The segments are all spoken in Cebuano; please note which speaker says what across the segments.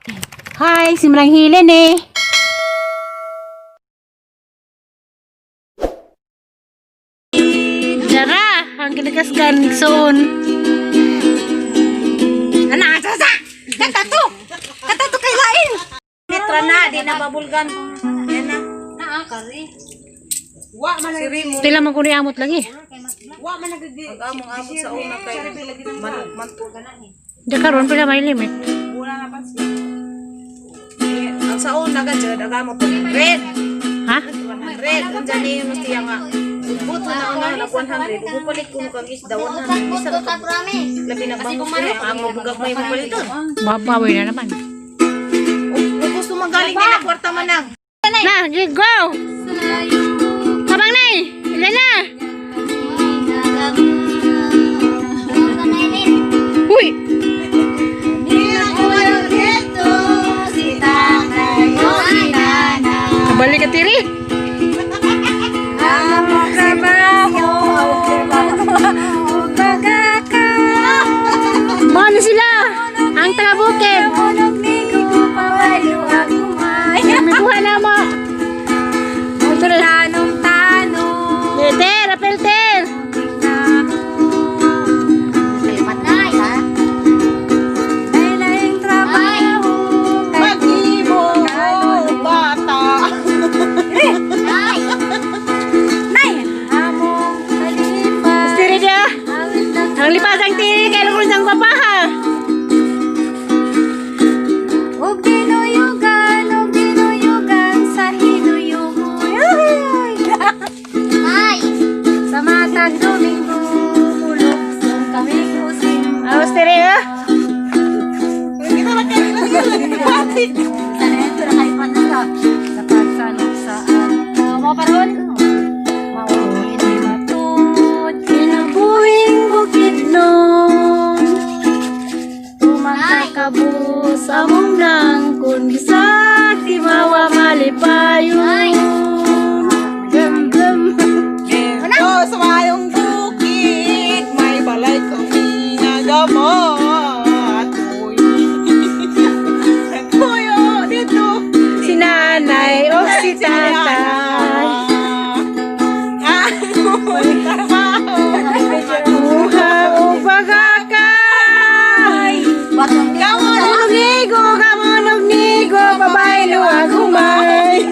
Speaker 1: Hi, si Manang Hilen eh. Dara, ang ginagasgan soon.
Speaker 2: Ana, sa sa. Kanta to. Kanta to kay lain. Mitra na, di na babulgan. Yan na.
Speaker 3: Naa kari.
Speaker 2: Wa man ang
Speaker 1: Pila man ko ni amot lagi.
Speaker 2: wa man nag
Speaker 4: Among-amot sa una kay manok man to.
Speaker 1: Di karon pila may limit.
Speaker 4: Wala na pansin. Eh, ang sa una ka jud agamot to. Red.
Speaker 1: Ha?
Speaker 4: Red unsa ni mo siya nga. Buto na una nag 100. Upalit ko kag isda 100. Isa ka labi na bang gusto ang mabugag may mapaliton.
Speaker 1: Babawi na naman.
Speaker 4: Ug gusto man galing nila kwarta man ang.
Speaker 1: Na, go! Tabang nay! Ilan na? Uy! Kabalik ka tiri! Mano sila! Ang taga bukid! May kuha na mo! Ter, apel ter!
Speaker 4: Mag-imo bata.
Speaker 1: Tiri dia! Ang lipas ang tiri kay lukron sang papaha!
Speaker 3: Og dinuyugan, og dinuyugan sa hinuyugan. Sa matag Domingo, muluksong kami kusing.
Speaker 1: Awas tiri ah!
Speaker 3: Sa pagsanok sa mo paron. Mao ini matud
Speaker 1: Kinabuhing bukidnon Tumangkakabus among nang kun bisag di mawa malipayon. Gum gum.
Speaker 4: Dito sa mayong bukid, may balay kami nga gamot. Uy. Kuyo dito.
Speaker 1: Si nanay o si tatay.
Speaker 4: Among trabaho.
Speaker 1: Kuha o bagakay. Kamonog nigo, kamonog nigo, babae luwag humay.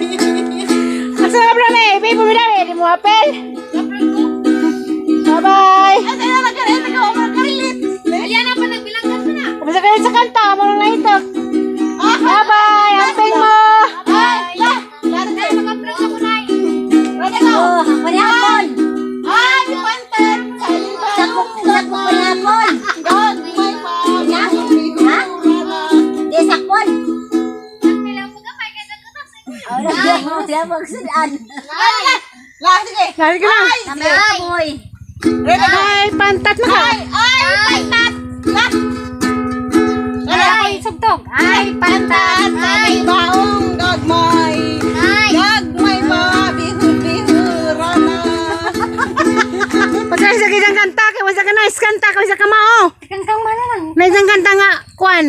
Speaker 1: Ang sarap na may, may bumili, di mo apel. Bye-bye.
Speaker 3: Aliana pa nagbilanggan mo na.
Speaker 1: Kapag kayo sa kanta, mo na ito. Bye-bye! Amping mo!
Speaker 3: Ay, mga ako nay.
Speaker 2: Oh,
Speaker 3: Panihapon.
Speaker 4: Ay, pantan.
Speaker 2: Sakop sakop panihapon.
Speaker 4: Gagmay pa.
Speaker 2: Ha? Di sakpon. Wala magsudan.
Speaker 4: La, sige.
Speaker 1: Lagi ka lang.
Speaker 2: Boy.
Speaker 1: Ay, pantat na ka.
Speaker 4: Ay, pantat. La.
Speaker 3: Ay, sugtog. Ay, pantat.
Speaker 4: Ay, baong gagmay. Gagmay pa, bihur-bihura na.
Speaker 1: Pagka sa isang kanta, kay wasa ka nice kanta, kay wasa ka mao.
Speaker 3: Kangkang man lang.
Speaker 1: Na isang kanta nga, kuan.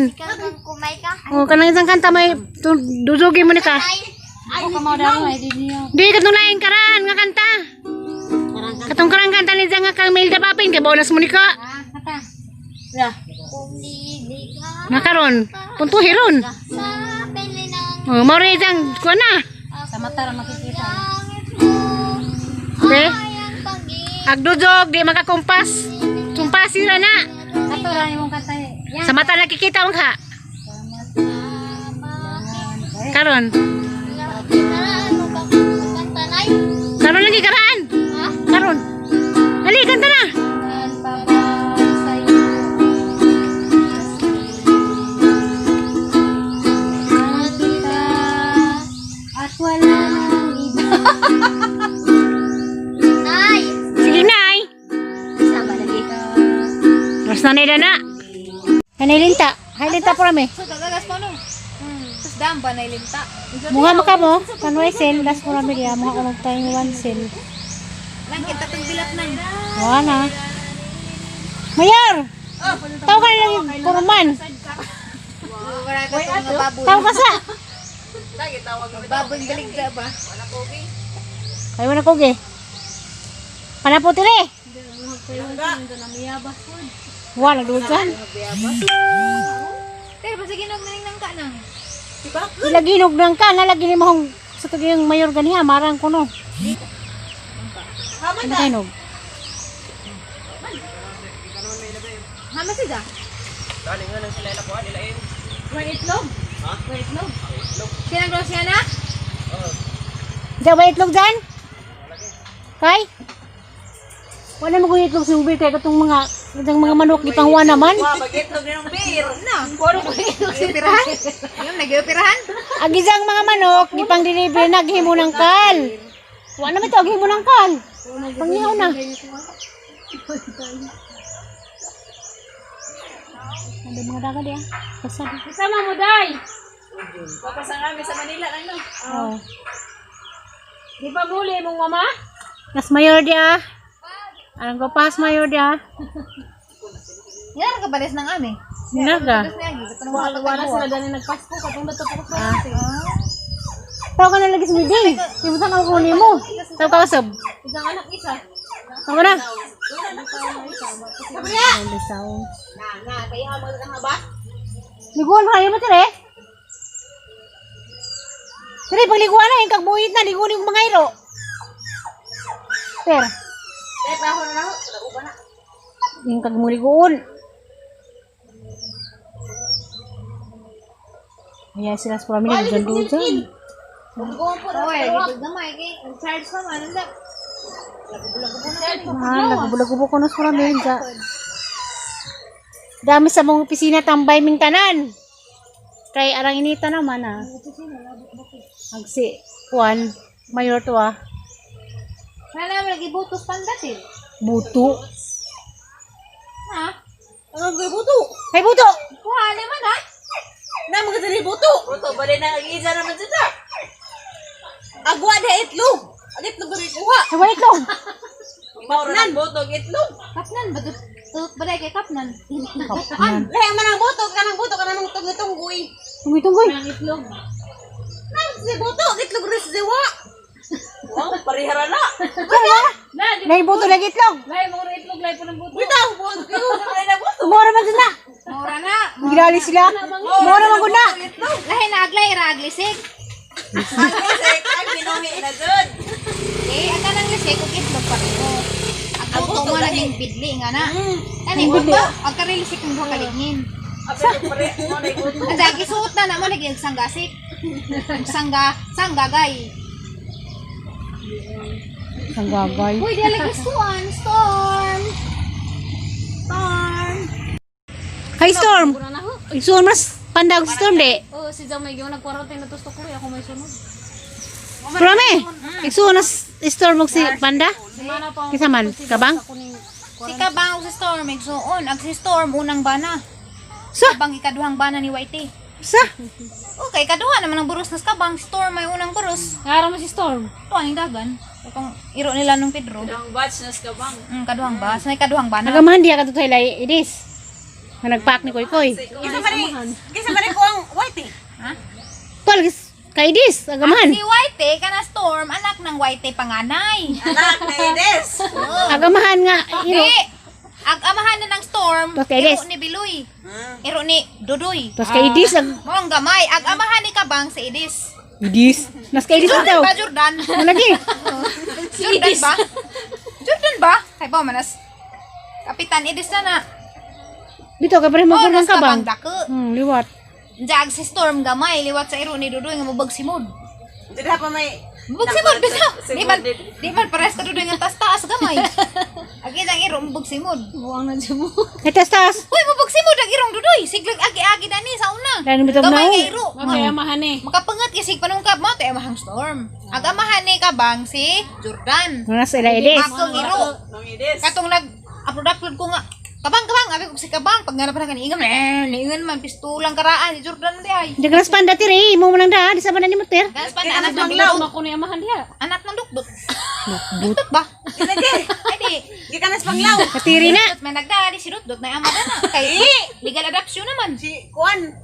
Speaker 1: Oh, kanang isang kanta may dudugi mo ni ka.
Speaker 3: Ako ka mo daw ay di niyo.
Speaker 1: Di katong laing karaan nga kanta. Katong karang kanta ni nga kang Melda Papin kay bonus mo ni ka.
Speaker 3: Ah, kata.
Speaker 1: Nakaron, puntuhi ron. Oh, mao rin isang kuan na.
Speaker 3: Sa mata ra makikita.
Speaker 1: Okay? Agdudog, di makakumpas. Tumpasin na na.
Speaker 3: Kato ra imong kanta. Yan.
Speaker 1: Sa mata nakikita mo ka. Karon. Karon lagi karaan. Karon. Dali, kanta na.
Speaker 3: At wala nang iba.
Speaker 1: Sige, nay.
Speaker 2: Sama lagi.
Speaker 1: Mas nanay na na. Kanay linta. Hay linta po rami.
Speaker 3: So, gagagas mo no? Tapos dam ba na ilinta?
Speaker 1: Mukha mo ka mo. Kanway sel. Last ko rami diya. Mukha ko magtayong one sel.
Speaker 3: Lang kita tong bilat nang.
Speaker 1: Wala na. Mayor! Tawag ka na lang kuruman.
Speaker 2: ra ka itong mga baboy.
Speaker 1: Tawag ka sa.
Speaker 2: Baboy galigda ba?
Speaker 1: Ay, wala kugi. Panapo tire. Wala nagdulsan.
Speaker 2: Pero basta ginog na nang ka nang.
Speaker 1: Lagi ng ka, nalagi ni mo sa tugiyang mayor ganiha, marang kuno. Ano kayo nog?
Speaker 2: Hama siya.
Speaker 3: May itlog. May itlog.
Speaker 2: Sinang grosya na?
Speaker 1: Diyan ba itlog dyan? Kay? Wala mo kung itlog sa ubi kay katong mga itong mga manok di pangwa naman.
Speaker 4: Mag-itlog na ng beer.
Speaker 2: Nag-operahan? Yung nag-operahan?
Speaker 1: Ang isang mga manok di pang deliver naghimo ng kal. Wala naman ito aghimo ng kal. Pangyaw na. Ano mga dagat ya? Basta.
Speaker 3: Kasama mo, Day.
Speaker 4: Papasa kami sa Manila ano.
Speaker 1: Oh.
Speaker 3: Di pa muli mong mama?
Speaker 1: Nas mayor dia. Alam ko pas mayor dia.
Speaker 2: Yan nakabalis ng ami.
Speaker 1: Naga.
Speaker 3: Wala sila gani nagpasko. Katong na to ko sa
Speaker 1: Tawag ka na lagi sa meeting. Kimutan ako kunin mo. Tawag ka sab.
Speaker 3: Isang anak isa.
Speaker 1: Tama na.
Speaker 4: Na, kaya mo ka ba?
Speaker 1: Liguan kayo mo tire. Tire pagliguan na yung kagbuhit na liguan yung mga iro. Per.
Speaker 4: Eh, paho na ako. Uba na.
Speaker 1: Yung kagmuliguon. Ayan sila sa pamilya dyan doon dyan.
Speaker 2: Oy, gamay kay charge pa man anda.
Speaker 1: Ah, nagubulagubo ko na sa pamilya. Dami sa mong opisina tambay ming tanan. Kay arang inita naman ah. Agsi, Juan, mayor to ah.
Speaker 2: Wala naman lagi butos pandatil.
Speaker 1: Buto.
Speaker 2: Ha?
Speaker 4: Ang buto.
Speaker 1: Ay, buto!
Speaker 2: Kuha naman ha?
Speaker 4: Na mga diri buto. Buto bali na ang isa naman sila. Agwa na itlog. Ang itlog diri kuha.
Speaker 1: Ay, wala itlog.
Speaker 4: Kapnan buto itlog.
Speaker 2: Kapnan ba tut balay kay kapnan.
Speaker 1: Kapnan.
Speaker 4: Lahi man ang buto kanang buto kanang tunggoy.
Speaker 1: Tunggoy-tunggoy.
Speaker 3: Ang itlog.
Speaker 4: Nang si buto itlog rin si wa. Wow, parihara na.
Speaker 3: La, di
Speaker 1: Nay, buto lagi itlog.
Speaker 3: Lay, mo na itlog, lay po ng buto.
Speaker 4: Bitaw buto. Wala na buto.
Speaker 1: Mura man sila.
Speaker 2: Mura na.
Speaker 1: Gidali sila. Mura man gud na.
Speaker 2: Lahi na aglay ra aglisik.
Speaker 4: Ang lisik ang ginuhi na jud.
Speaker 2: Eh, ang kanang lisik ug itlog pareho. Ang buto mo naging bidli nga na. Kani buto, ang karilisik ng duha ka lingin. Ang dagi suot na naman naging sanggasik. Sangga, sanggagay.
Speaker 1: Ang gagay.
Speaker 2: Uy, di lagi suan, storm. Storm.
Speaker 1: Hi, Storm. Storm, mas pandag Storm, di.
Speaker 3: Oh, si Jamay, yung nag-quarantine na to ko, ako may sunod.
Speaker 1: Prome, igsuon na Storm og si Panda.
Speaker 3: Sumana pa
Speaker 1: Kisa man, kabang?
Speaker 2: Si Kabang ug si Storm igsuon, ag si Storm unang bana.
Speaker 1: Sa,
Speaker 2: Kabang ikaduhang bana ni Whitey.
Speaker 1: sa.
Speaker 2: Okay, ikaduha naman ang buros nas Kabang, Storm may unang buros.
Speaker 3: Ngara mo si Storm.
Speaker 2: Ito ang dagan. Itong iro nila nung Pedro.
Speaker 4: Ang batch na kabang.
Speaker 2: Kaduhang bas, may kaduhang bana.
Speaker 1: Nagamahan diya kadto hilay idis. Nga nagpack ni Koy Koy.
Speaker 4: Kisa man ni kisa man ni ko ang white eh.
Speaker 2: Ha?
Speaker 1: Tol, kay idis, agamahan.
Speaker 2: Si Whitey kana Storm, anak ng Whitey panganay.
Speaker 4: Anak na Ides.
Speaker 1: Agamahan nga iro.
Speaker 2: Di, ag amahan na ng Storm,
Speaker 1: Tos kay Ides.
Speaker 2: iro ni Biloy. Iro ni Dudoy.
Speaker 1: Tos kay idis ag
Speaker 2: Mo ang gamay, ag amahan ni Kabang si Idis.
Speaker 1: idis. Nas kay idis
Speaker 2: Jordan
Speaker 1: daw.
Speaker 2: ba Jordan?
Speaker 1: Ano lagi?
Speaker 2: Jordan ba? Jordan ba? Kay ba manas? Kapitan Idis na na.
Speaker 1: Dito kay pare
Speaker 2: Oh,
Speaker 1: magkurang
Speaker 2: nas
Speaker 1: kabang.
Speaker 2: kabang dako.
Speaker 1: Liwat.
Speaker 2: Diag si Storm gamay liwat sa iro ni Dudoy nga mubag si Mod.
Speaker 4: Dili pa may
Speaker 2: Mubag si Mod bitaw. Di man pares ka Dudoy nga taas-taas gamay. Agi ang iro mubag si Mod.
Speaker 3: Buang na dyan mo.
Speaker 1: Ay tas tas.
Speaker 2: Uy, mubag si Mod ang irong Dudoy. Siglag agi-agi dani sa una.
Speaker 1: Dani bitong
Speaker 2: Gamay
Speaker 1: naong.
Speaker 2: nga iro.
Speaker 3: Mabay amahan eh.
Speaker 2: Makapangat kisig panungkab mo te amahang Storm. Ag amahan ni kabang si Jordan.
Speaker 1: Nas ila idis.
Speaker 2: Akong iro.
Speaker 4: nung Ides.
Speaker 2: Katong nag upload upload ko nga. Kabang kabang abi ko si kabang pag nga na niingan eh niingan man pistulang karaan si Jordan di ay.
Speaker 1: Di ka nas panda tiri, imo man lang da, di sa man ni mo tir.
Speaker 2: Ganas pa na anak ng
Speaker 3: Storm
Speaker 2: dukduk.
Speaker 3: ako ni amahan diha.
Speaker 2: Anak ng dukduk. Dukduk ba?
Speaker 4: Lagi.
Speaker 2: Ay di.
Speaker 4: Gikan nas panglaw.
Speaker 1: Katiri na.
Speaker 2: Dukduk may nagdali si Dukduk na ama na. Kay legal adoption naman.
Speaker 4: Si Kuan.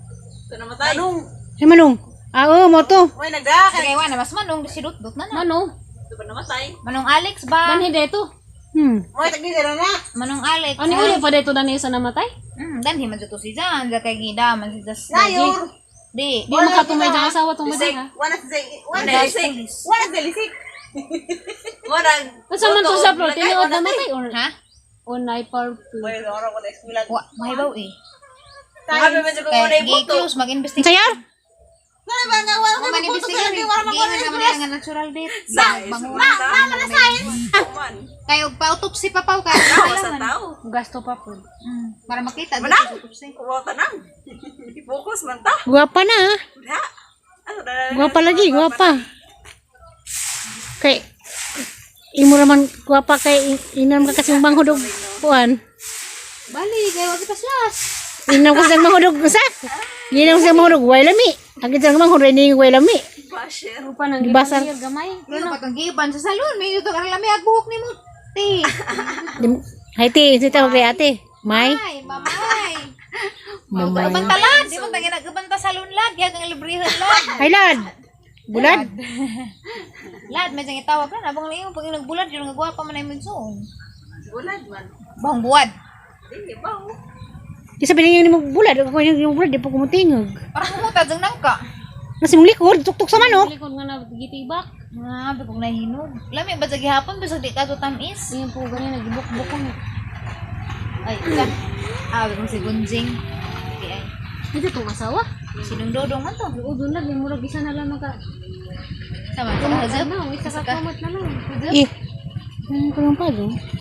Speaker 4: Anong?
Speaker 1: Si Manong. Ah, oo, mo to.
Speaker 4: May nagda.
Speaker 2: Kay wa na mas manong si Dut Dut na na.
Speaker 3: Manong.
Speaker 2: Manong Alex ba?
Speaker 3: Danhi dito.
Speaker 4: May tagdi na.
Speaker 2: Manong Alex.
Speaker 3: Ano uli pa dito danhi sa namatay?
Speaker 2: Danhi man jud to si Jan, da kay gida man si Jas.
Speaker 4: Nayor.
Speaker 2: Di.
Speaker 3: Di makatumay dyan asawa tumay dyan ha.
Speaker 4: Wala sa wala lisik. Wala sa lisik. Wala.
Speaker 3: Unsa man to sa floor, tinuod namatay or
Speaker 2: Ha?
Speaker 3: or naipar
Speaker 4: Wala ora ko na eskwela.
Speaker 2: Wa, mahibaw eh.
Speaker 4: Sabi man sa ko
Speaker 2: Kay gi-close mag-investigate.
Speaker 1: Sayar?
Speaker 4: Wala ba nga wala
Speaker 2: Kung man-investigate, giingon naman nila nga natural death. Bango.
Speaker 4: na science.
Speaker 2: Kay og pa-autopsy pa paw ka.
Speaker 4: Sa tao.
Speaker 3: Gasto pa po.
Speaker 2: Para makita dito sa autopsy.
Speaker 4: Kuwata nang. I-focus man ta.
Speaker 1: Guwapa na ah.
Speaker 4: Wala. Ano na?
Speaker 1: Guwapa lagi, guwapa. Kay imo raman guwapa kay inam ka kasi manghudog kuan.
Speaker 2: Bali, kay wag ipaslas.
Speaker 1: Inam ka sa manghudog sa. Inam sa manghudog way lami. Ang kitang manghudog ni way lami.
Speaker 4: Basher.
Speaker 3: Rupa nang
Speaker 1: Gibasa.
Speaker 3: gipangir gamay.
Speaker 2: Ano pa kang giban sa salon, may dito kang lami ag buhok nimo. Ti.
Speaker 1: Hay ti, si tawag kay ate. May.
Speaker 2: Ay, mamay.
Speaker 1: Mamay.
Speaker 2: Uban talad, di mo tangina uban ta salon lad, kaya kang librehan lad.
Speaker 1: Hay lad. Bulad.
Speaker 2: Lad, may siyang itawag na abang layo pag nagbulad yun nga gwapa man ay magsuon.
Speaker 4: Bulad man.
Speaker 2: Bahong buwad.
Speaker 4: Di ba?
Speaker 1: Di sabi niya mo bulad, ako yung bulad di pa kumutingog.
Speaker 2: Parang kumuta jang nangka.
Speaker 1: Nasa mong likod, tuktok sa manok.
Speaker 3: Likod nga na gitibak.
Speaker 2: Ah, bigong nahinog. Lami ba sa gihapon bisag di ka to tamis?
Speaker 3: Iyan po gani nagibukbuk ko.
Speaker 2: Ay, isa. Ah, bigong si Gunjing. Di ay.
Speaker 3: Dito tong asawa.
Speaker 2: Sinong dodong man to?
Speaker 3: Oo, doon lang murag isa na lang maka.
Speaker 2: Sama sa hazap.
Speaker 3: Ano, isa ka kamot na lang.
Speaker 1: Eh. Ano ko lang pa, no?